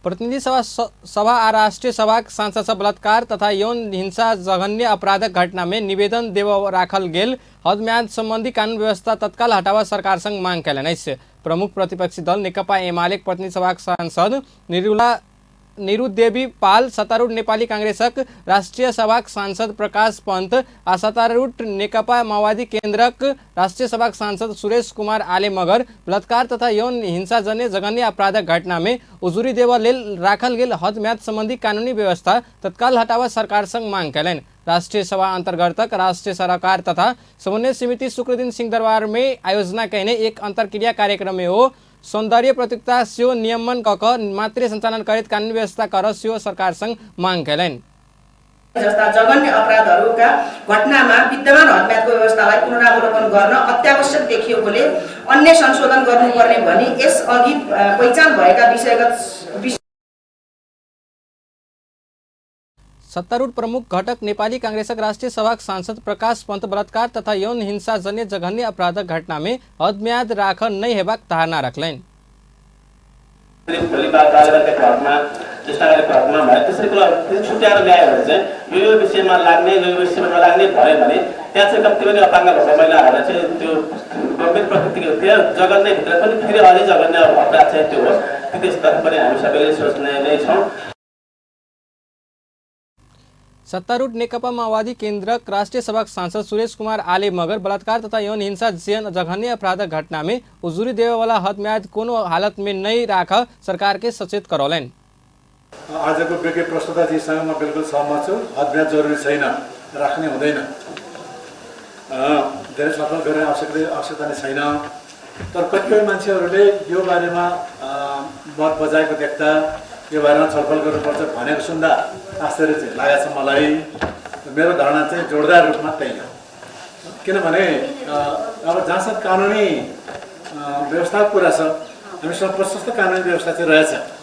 S1: प्रतिनिधि सभा आ राष्ट्रीय सभाक सांसद सब बलात्कार तथा यौन हिंसा जघन्य अपराधक घटना में निवेदन देव राखल गेल हदम्याद संबंधी कानून व्यवस्था तत्काल हटावा सरकार संग मांग कयलनि अछि। प्रमुख प्रतिपक्षी दल नेकपा एमाले प्रतिनिधि सभाक सांसद निरुला निरुदेवी पाल, सत्तारूढ़ नेपाली कांग्रेसक राष्ट्रिय सभाक सांसद प्रकाश पंत आ सत्तारूढ़ नेकपा माओवादी केन्द्रक राष्ट्रिय सभाक सांसद सुरेश कुमार आले मगर बलात्कार तथा यौन हिंसाजन्य जघन्य अपराधक घटना में उजुरी देबऽ लेल राखल गेल हदम्याद संबंधी कानूनी व्यवस्था तत्काल हटाबऽ सरकार संग मांग कयलनि। राष्ट्रिय सभा अंतर्गतक राष्ट्रिय सरोकार तथा समन्वय समिति शुक्रदिन सिंहदरबार में आयोजना कयने एक अंतर्क्रिया कार्यक्रम में हो सौंदर्य प्रतियोगिता सेहो नियमन क क मात्रे संचालन करैत कानूनी व्यवस्था कर सेहो सरकार संग मांग कयलनि।
S21: जस्ता जघन्य अपराधहरूका घटनामा विद्यमान हदम्यादको व्यवस्थालाई पुनरावलोकन गर्न अत्यावश्यक देखिएकोले अन्य संशोधन गर्नुपर्ने भनी यसअघि पहिचान भएका विषयगत
S1: सत्तारूढ़ प्रमुख घटक नेपाली कांग्रेसक राष्ट्रिय सभाक सांसद प्रकाश पंत बलात्कार तथा यौन हिंसाजन्य जघन्य अपराधक घटना में हदम्याद राख नहि हेबाक धारणा रखलनि।
S22: छुट्याएर ल्यायो भने चाहिँ यो विषयमा लाग्ने यो विषयमा नलाग्ने भयो भने त्यहाँ चाहिँ कम्ती पनि अपाङ्ग भएको महिलाहरूलाई चाहिँ त्यो गम्भीर प्रकृतिको त्यो जघन्यभित्र पनि फेरि अझै जघन्य अपराध चाहिँ त्यो हो, त्यसतर्फ पनि हामी सबैले सोच्ने नै छौँ।
S1: सत्तारूढ़ नेकपा माओवादी केन्द्रक राष्ट्रिय सभाक सांसद सुरेश कुमार आले मगर बलात्कार तथा यौन हिंसा जेहन जघन्य अपराधक घटना में उजुरी देबयवला हदम्याद कोनो हालत में नहि राख सरकार के सचेत करौलनि।
S23: आजको विज्ञ प्रस्तोताजीसँग म बिल्कुल सहमत छु। हदम्याद जरुरी छैन, राख्ने हुँदैन, धेरै छलफल गर्ने आवश्यकता नै छैन। तर कतिपय मान्छेहरूले यो बारेमा मत बजाएको देख्दा यो बारेमा छलफल गर्नुपर्छ भनेको सुन्दा आश्चर्य चाहिँ लागेको छ मलाई। मेरो धारणा चाहिँ जोरदार रूपमा त्यही हो, किनभने अब जहाँसम्म कानुनी व्यवस्थाको कुरा छ हामीसँग प्रशस्त कानुनी व्यवस्था चाहिँ रहेछ।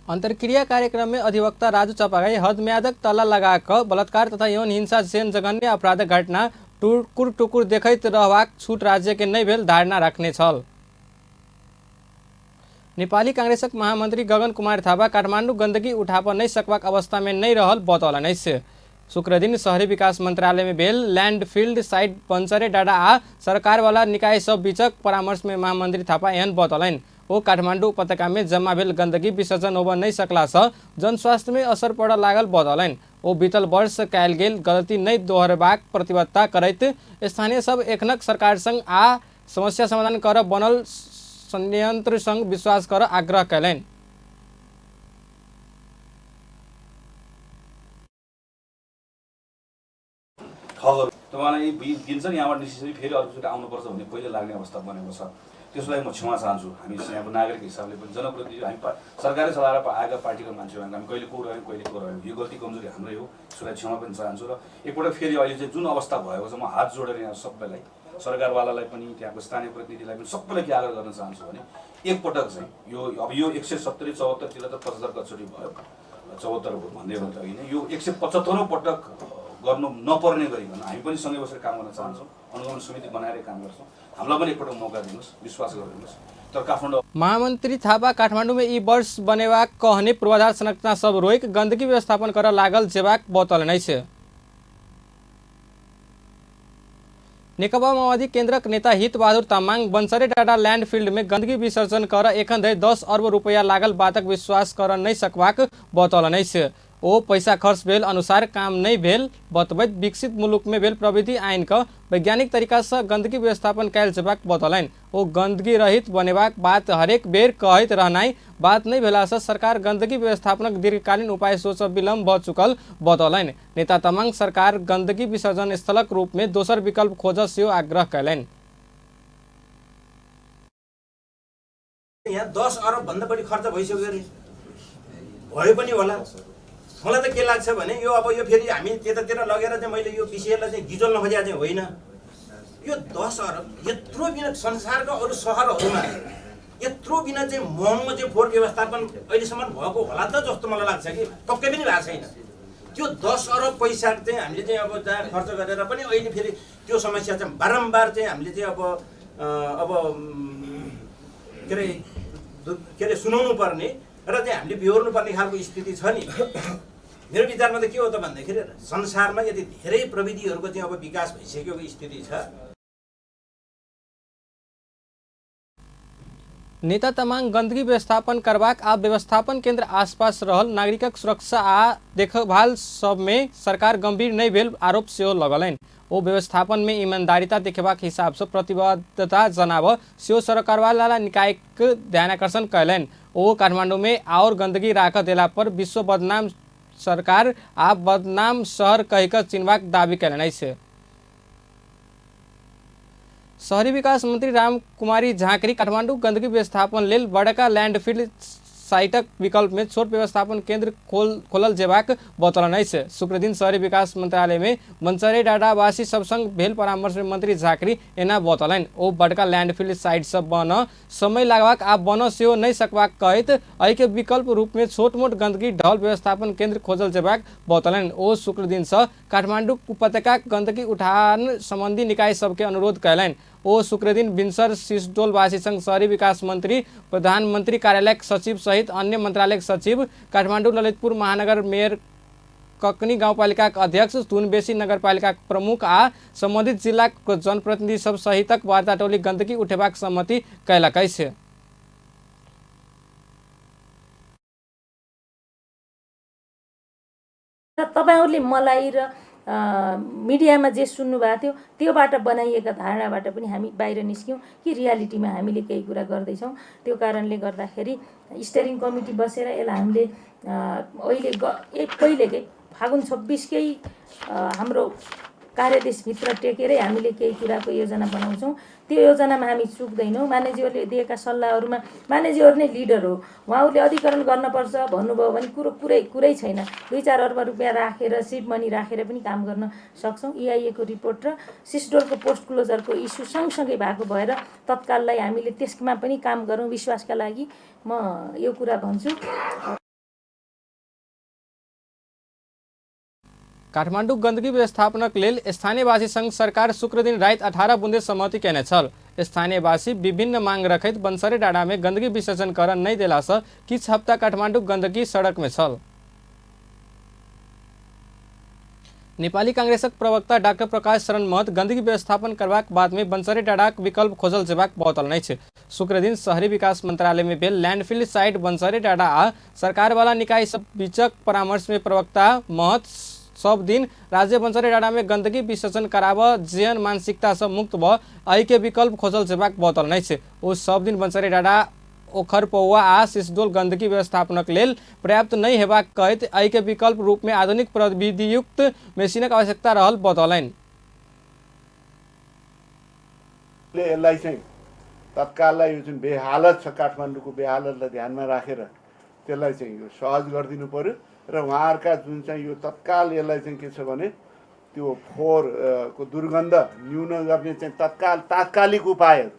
S1: अंतर्क्रिया कार्यक्रम में अधिवक्ता राजू चपागाई हदम्यादक ताला लगाक बलात्कार तथा यौन हिंसा जेहन जघन्य अपराधक घटना टुकुर टुकुर देखैत रहबाक छूट राज्य के नहि भेल धारणा रखने छल। नेपाली कांग्रेसक महामंत्री गगन कुमार थापा काठमाडौँ गंदगी उठाब नहि सकबाक अवस्था में नहि रहल बतौलनि अछि। शुक्रदिन शहरी विकास मंत्रालय में भेल लैंडफील्ड साइट बंचरे डाँडा आ सरकारवाला निकाय सब बीचक परामर्श में महामंत्री थापा एहन बतौलनि। ओ काठमाडौँ उपत्यका में जम्मा भेल गंदगी विसर्जन होब नहि सकलासँ जनस्वास्थ्य में असर पड़ऽ लागल बतौलनि। ओ बीतल वर्ष कयल गेल गलती नहि दोहरेबाक प्रतिबद्धता करैत स्थानीय सब एखनक सरकार संग आ समस्या समाधान कर बनल संयंत्र संग विश्वास कर आग्रह कयलनि।
S2: ठगहरू तपाईँलाई गिन्छन्, यहाँबाट निस्किसकेपछि फेरि अर्कोचोटि आउनुपर्छ भन्ने पहिले लाग्ने अवस्था बनेको छ। त्यसलाई म क्षमा चाहन्छु। हामी यहाँको नागरिक हिसाबले पनि जनप्रतिनिधि, हामी सरकारले चलाएर आएका पार्टीको मान्छे हो, हामी कहिले को रह्यौँ कहिले को रह्यौँ, यो गल्ती कमजोरी हाम्रै हो, यसलाई क्षमा पनि चाहन्छु। र एकपल्ट फेरि अहिले चाहिँ जुन अवस्था भएको छ, म हात जोडेर यहाँ सबैलाई, सरकारवालालाई पनि, त्यहाँको स्थानीय प्रतिनिधिलाई पनि, सबैलाई के आग्रह गर्न चाहन्छु भने एकपटक चाहिँ यो अब यो 170 74 त 75 कचोटि भयो, 74 भन्दै हो त होइन, यो 175औँ पटक गर्नु नपर्ने गरिकन हामी पनि सँगै बसेर काम गर्न चाहन्छौँ, अनुगमन समिति बनाएर काम गर्छौँ। हामीलाई पनि एकपटक मौका दिनुहोस्, विश्वास गरिदिनुहोस्। तर काठमाडौँ
S1: महामन्त्री थापा काठमाडौँ में ई वर्ष बनेबाक कहने पूर्वाधार संरचना सब रोकि गंदगी व्यवस्थापन कर लागल जेबाक बतौलनि अछि। नेकपा माओवादी केन्द्रक नेता हित बहादुर तामाङ बंसरे डाँडा लैंडफील्ड में गंदगी विसर्जन कर एखन धरि 10 अर्ब रुपैया लागल बातक विश्वास कर नहि सकबाक बतौलनि अछि। ओ पैसा खर्च भेल अनुसार काम नहि भेल बतबैत विकसित मुलुक में भेल प्रविधि आइन क वैज्ञानिक तरीका से गंदगी व्यवस्थापन कयल जेबाक बतौलनि। ओ गंदगी रहित बनेबाक बात हरेक बेर कहैत रहनाइ बात नहि भेलासँ सरकार गंदगी व्यवस्थापनक दीर्घकालीन उपाय सोच विलम्ब भ चुकल बतौलनि। नेता तामाङ सरकार गंदगी विसर्जन स्थलक रूप में दोसर विकल्प खोज सेहो आग्रह कयलनि।
S24: यहाँ 10 अरब भन्दा बढी खर्च भइसक्यो रे, भयो पनि होला। मलाई त के लाग्छ भने यो अब यो फेरि हामी त्यतातिर लगेर चाहिँ मैले यो विषयलाई चाहिँ गिजोल्न खोजेको चाहिँ होइन। यो 10 अरब यत्रो बिना संसारको अरू सहरहरूमा यत्रो बिना चाहिँ महँगो चाहिँ फोहोर व्यवस्थापन अहिलेसम्म भएको होला त जस्तो मलाई लाग्छ कि पक्कै पनि भएको छैन। त्यो 10 अरब पैसा चाहिँ हामीले चाहिँ अब जहाँ खर्च गरेर पनि अहिले फेरि त्यो समस्या चाहिँ बारम्बार चाहिँ हामीले चाहिँ अब अब के अरे सुनाउनु पर्ने र चाहिँ हामीले बिहोर्नु पर्ने खालको स्थिति छ नि। मेरो विचारमा त के हो त भन्दाखेरि संसारमा यति धेरै प्रविधिहरूको चाहिँ अब विकास भइसकेको स्थिति छ।
S1: नेता तमाङ गन्दगी व्यवस्थापन करबाक आ व्यवस्थापन केन्द्र आसपास रहल नागरिकक सुरक्षा आ देखभाल सबमे सरकार गंभीर नहि भेल आरोप सेहो लगलनि। ओ व्यवस्थापन में ईमानदारिता देखेबाक हिसाबसँ प्रतिबद्धता जनाब सेहो सरकारवाला निकायक ध्यानाकर्षण कयलनि। ओ काठमाडौँमे आओर गन्दगी राख देला पर विश्व बदनाम सरकार आ बदनाम शहर कहिक चिन्हबाक दावी कयलनि अछि। शहरी विकास मंत्री राम कुमारी झाँक्री काठमाडौँ गंदगी व्यवस्थापन लेल बड़का लैंडफिल साइटक विकल्प में छोट व्यवस्थापन केंद्र खोलल जेबाक बतौलनि अछि। शुक्रदिन शहरी विकास मंत्रालय में बंसरे डाडावासी सब संग भेल परामर्श में मंत्री झाँक्री एना बतौलनि। ओ बड़का लैंडफिल साइट सब बन समय लागबाक आ बन सेहो नहि सकबाक कहैत एहिके विकल्प रूप में छोट मोट गंदगी ढल व्यवस्थापन केंद्र खोजल जेबाक बतौलनि। ओ शुक्रदिन सँ काठमाडौँ उपत्यकाक गंदगी उठान संबंधी निकाय सबके अनुरोध कयलनि। ओ शुक्रदिन भिनसर सिसडोलवासी संग शहरी विकास मंत्री, प्रधानमंत्री कार्यालयक सचिव सहित अन्य मंत्रालयक सचिव, काठमाडौँ ललितपुर महानगर मेयर, ककनी गाउँपालिकाक अध्यक्ष, थुनबेसी नगरपालिकाक प्रमुख आ सम्बन्धित जिल्लाक जनप्रतिनिधि सब सहितक वार्ता टोली गन्दगी उठेबाक सहमति कयलक अछि।
S3: तपाईहरुले मलाई र मिडियामा जे सुन्नु भएको थियो त्योबाट बनाइएका धारणाबाट पनि हामी बाहिर निस्क्यौँ कि रियालिटीमा हामीले केही कुरा गर्दैछौँ। त्यो कारणले गर्दाखेरि स्टेरिङ कमिटी बसेर यसलाई हामीले अहिले पहिलेकै फागुन 26कै हाम्रो कार्यदेशभित्र टेकेरै हामीले केही कुराको योजना बनाउँछौँ। त्यो योजनामा हामी चुक्दैनौँ। मान्यज्यूहरूले दिएका सल्लाहहरूमा मान्यज्यूहरू नै लिडर हो, उहाँहरूले अधिकरण गर्नुपर्छ भन्नुभयो भने कुरो कुरै कुरै छैन। 2-4 अर्ब रुपियाँ राखेर सिप मनी राखेर पनि काम गर्न सक्छौँ। इआइएको रिपोर्ट र सिसडोलको पोस्ट क्लोजरको इस्यु सँगसँगै भएको भएर तत्काललाई हामीले त्यसमा पनि काम गरौँ विश्वासका लागि म यो कुरा भन्छु।
S1: काठमाडौँ गन्दगी व्यवस्थापनक लेल स्थानीयवासी संघ सरकार शुक्रदिन राति 18 बुँदे सहमति केने छल। स्थानीयवासी विभिन्न मांग रखैत बंसरे डाँडा में गन्दगी विसर्जन कर नहि देलासँ किछु हप्ता काठमाडौँ गन्दगी सड़क में छल। नेपाली कांग्रेसक प्रवक्ता डाक्टर प्रकाश शरण महत गन्दगी व्यवस्थापन करबाक बाद में बंसरे डाँडाक विकल्प खोजल जेबाक बतौलनि अछि। शुक्रदिन शहरी विकास मंत्रालय में भेल लैंडफिल साइट बंसरे डाँडा आ सरकारवाला निकाय सब बीचक परामर्श में प्रवक्ता महत सब दिन राज्य बंसरे डाँडा में गन्दगी विसर्जन कराब जेहन मानसिकता से मुक्त भ एहिके विकल्प खोजल जेबाक बतौलनि अछि। ओ सब दिन बंसरे डाँडा, ओखर पौवा आ सिसडोल गन्दगी व्यवस्थापनक लेल पर्याप्त नहि हेबाक कहैत एहिके विकल्प रूप में आधुनिक प्रविधियुक्त मेसिनक आवश्यकता रहल बतौलनि।
S4: यसलाई चाहिँ तत्काललाई यो जुन बेहालत छ काठमाडौँको बेहालतलाई ध्यानमा राखेर त्यसलाई चाहिँ यो सहज गरिदिनु पर्यो र उहाँहरूका जुन चाहिँ यो तत्काल यसलाई चाहिँ के छ भने त्यो फोहोर को दुर्गन्ध न्यून गर्ने चाहिँ तत्काल तात्कालिक उपायहरू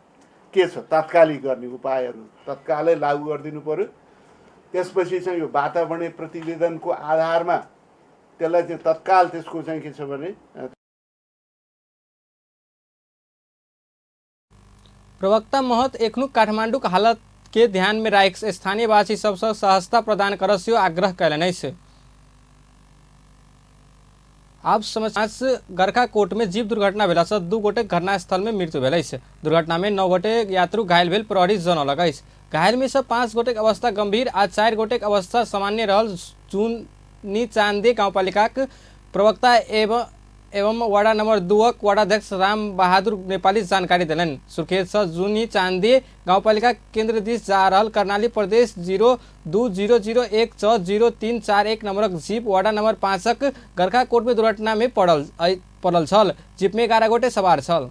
S4: के छ, तात्कालिक गर्ने उपायहरू तत्कालै लागू गरिदिनु पर्यो। त्यसपछि चाहिँ यो वातावरणीय प्रतिवेदनको आधारमा त्यसलाई चाहिँ तत्काल त्यसको चाहिँ के छ भने
S1: प्रवक्ता महत एखनु काठमाडौँको हालत के ध्यान में राख स्थानीयवासी सबसँ सहजता प्रदान कर सेहो आग्रह कयलनि अछि। आब समाचार। गोरखा कोट में जीप दुर्घटना भेलासँ 2 गोटे घटनास्थल में मृत्यु भेल अछि। दुर्घटना में 9 गोटे यात्रु घायल भेल प्रहरी जनौलक अछि। घायल में सँ 5 गोटेक अवस्था गंभीर आ 4 गोटेक अवस्था सामान्य रहल जुनी चांदे गाउँपालिकाक प्रवक्ता एवं वाडा नंबर 2 वाडाध्यक्ष राम बहादुर नेपाली जानकारी देलनि। सुर्खेतसँ जुनी चांदे गाउँपालिका केन्द्र दिस जा रहल कर्णाली प्रदेश 0200 16 0341 नंबरक जीप वाडा नंबर 5 गोरखा कोट में दुर्घटना में पड़ल छल। जीप में 11 गोटे सवार छल।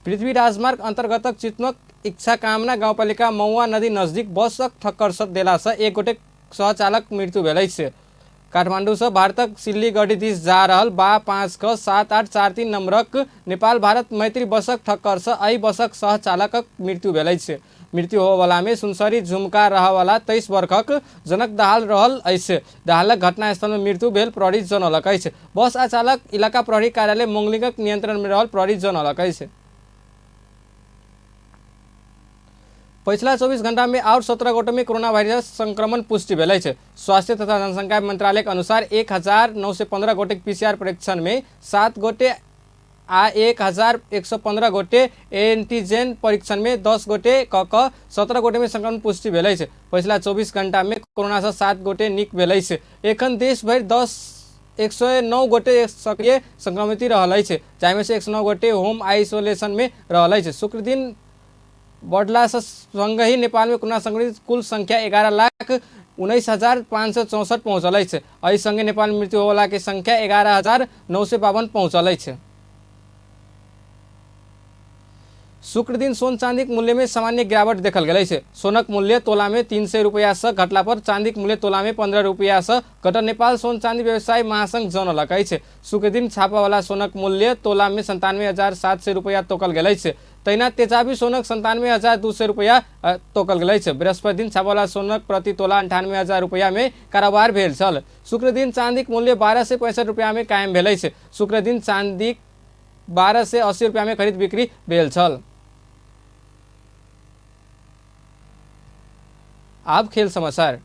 S1: पृथ्वी राजमार्ग अंतर्गतक चितवनक इच्छाकामना गाउँपालिका मौआ नदी नजदीक बसक ठक्कर देलासँ 1 गोटे सहचालक मृत्यु भेल अछि। काठमाडौँसँ भारतक सिल्लीगढी दिस जा रहल बा 5 क 7843 नंबरक नेपाल भारत मैत्री बसक ठक्करसँ एहि बसक सहचालकक मृत्यु भेल अछि। मृत्यु होबयवलामे सुनसरी झुमका रहयवला 23 वर्षक जनक दाहाल रहल अछि। दाहालक घटनास्थलमे मृत्यु भेल प्रहरी जनौलक अछि। बस आ चालक इलाका प्रहरी कार्यालय मोंगलिंगक नियंत्रणमे रहल प्रहरी जनौलक अछि। पछिला 24 घंटा में और 17 गोटे में कोरोना वायरस संक्रमण पुष्टि भेल अछि। स्वास्थ्य तथा जनसंख्या मंत्रालय के अनुसार 1915 गोटे पीसीआर परीक्षण में 7 गोटे आ 1115 गोटे एंटीजन परीक्षण में 10 गोटे क 17 गोटे में संक्रमण पुष्टि भेल अछि। पछिला 24 घंटा में कोरोना से 7 गोटे नीक भेल अछि। एखन देश भरि 109 गोटे सक्रिय संक्रमित रहल अछि, जाहिमे से 109 गोटे होम आइसोलेशन में रहल अछि। शुक्रदिन बढ़ला से संगहि नेपाल में कोरोना संक्रमित कुल संख्या 11,19,564 पहुँचल अछि। एहि संगे नेपाल में मृत्यु होवला के संख्या 11,952 पहुँचल अछि। शुक्र दिन सोन चांदीक मूल्य में सामान्य गिरावट देखल गेल अछि। सोनक मूल्य तोला में 300 रुपया से घटला पर चांदीक मूल्य तोला में 15 रुपया से घटल नेपाल सोन चांदी व्यवसायी महासंघ जनौलक अछि। शुक्र दिन छापावाला सोनक मूल्य तोला में 97,700 रुपया तोकल गेल अछि। तहिना तेजाबी सोनक 97,200 रुपया तोकल गेल अछि। बृहस्पति दिन छापावाला सोनक प्रति तोला 98,000 रुपया में कारोबार भेल छल। शुक्र दिन चांदीक मूल्य 1265 रुपया में कायम भेल अछि। शुक्र दिन चांदीक 1280 रुपया में खरीद बिक्री भेल छल। आब खेल समाचार।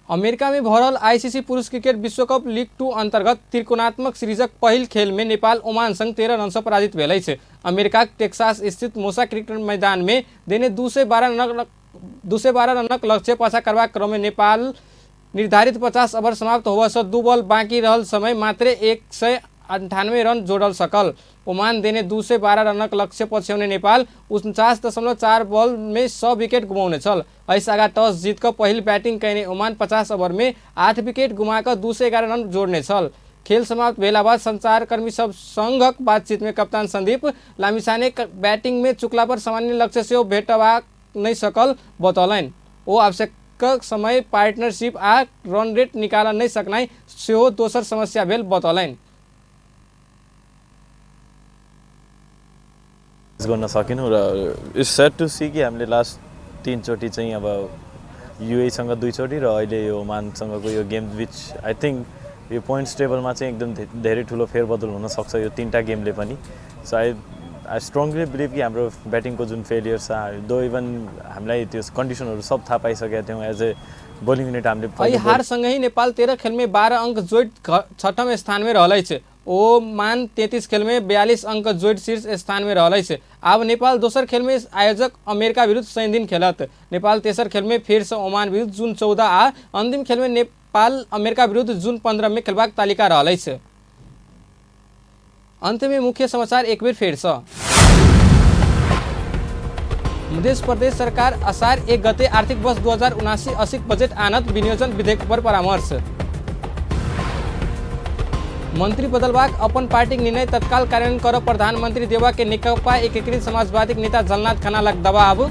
S1: अमेरिका में भरल आईसीसी पुरुष क्रिकेट विश्वकप लीग 2 अंतर्गत त्रिकोणात्मक सीरीजक पहिल खेल में नेपाल ओमान संग 13 रन से पराजित भेल अछि। अमेरिकाक टेक्सास स्थित मोसा क्रिकेट मैदान में देने 212 रनक लक्ष्य पाछा करबाक क्रम में नेपाल निर्धारित 50 ओवर समाप्त होबय से 2 बॉल बाकी रहल समय मात्रे 198 रन जोड़ल सकल। ओमान देने 212 रनक लक्ष्य पछ्याउने नेपाल 49.4 बॉल में 100 विकेट गुमाउने छल। एहिसँ आगा टॉस जीत कऽ पहिल बैटिंग कयने ओमान 50 ओवर में 8 विकेट गुमा कऽ 211 रन जोड़ने छल। खेल समाप्त भेला बाद संचारकर्मी सब संघक बातचीत में कप्तान संदीप लामिछाने बैटिंग में चुकला पर सामान्य लक्ष्य सेहो भेटबाक नहि सकल बतौलनि। ओ आवश्यक समय पार्टनरशिप आ रन रेट निकालऽ नहि सकनाइ सेहो दोसर समस्या भेल बतौलनि।
S5: गर्न सकेनौँ र it's sad to see कि हामीले लास्ट 3 चोटि चाहिँ अब युएसँग 2 चोटि र अहिले यो ओमानसँगको यो गेम which I think यो पोइन्ट्स टेबलमा चाहिँ एकदम धेरै ठुलो फेरबदल हुनसक्छ यो 3टा गेमले पनि। सो I strongly believe कि हाम्रो ब्याटिङको जुन फेलियर छ, दो इभन हामीलाई त्यो कन्डिसनहरू सब थाहा पाइसकेका थियौँ एज ए बोलिङ युनिट हामीले।
S1: एहि हार सँगै नेपाल 13 खेलमे 12 अङ्क जोड़ि छठम स्थानमे रहल अछि। ओमान 33 खेलमे 42 अङ्क जोड़ि शीर्ष स्थानमे रहल अछि। आब नेपाल दोसर खेलमे आयोजक अमेरिका विरुद्ध शनिदिन खेलत। नेपाल तेसर खेलमे फेरसँ ओमान विरुद्ध जुन 14 आ अन्तिम खेलमे नेपाल अमेरिका विरुद्ध जुन 15 मे खेलबाक तालिका रहल अछि। अंतमे मुख्य समाचार एक बेर फेरसँ। मध्य प्रदेश सरकार असार 1 गते आर्थिक वर्ष 2079-80 बजेट आनत, विनियोजन विधेयक पर परामर्श। मंत्री बदलबाक अपन पार्टीक निर्णय तत्काल कार्यान्वयन कर प्रधानमंत्री देउवा के नेकपा एकीकृत समाजवादी नेता झलनाथ खनालक दबाव।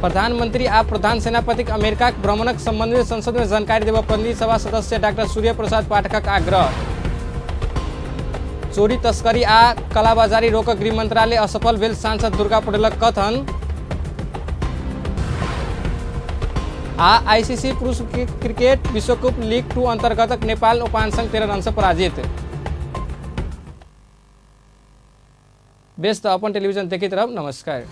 S1: प्रधानमंत्री आ प्रधान सेनापतिक अमेरिकाक भ्रमणक संबंध में संसद में जानकारी देबऽ प्रतिनिधि सभा सदस्य डाक्टर सूर्य प्रसाद पाठकक आग्रह। चोरी तस्करी आ कालाबाजारी रोक गृह मंत्रालय असफल भेल सांसद दुर्गा पौडेलक कथन। आ आईसीसी पुरुष क्रिकेट विश्वकप लीग 2 अंतर्गतक नेपाल ओमान संग 13 रन से पराजित। बेस त अपन टेलीविजन देखैत रहब। नमस्कार।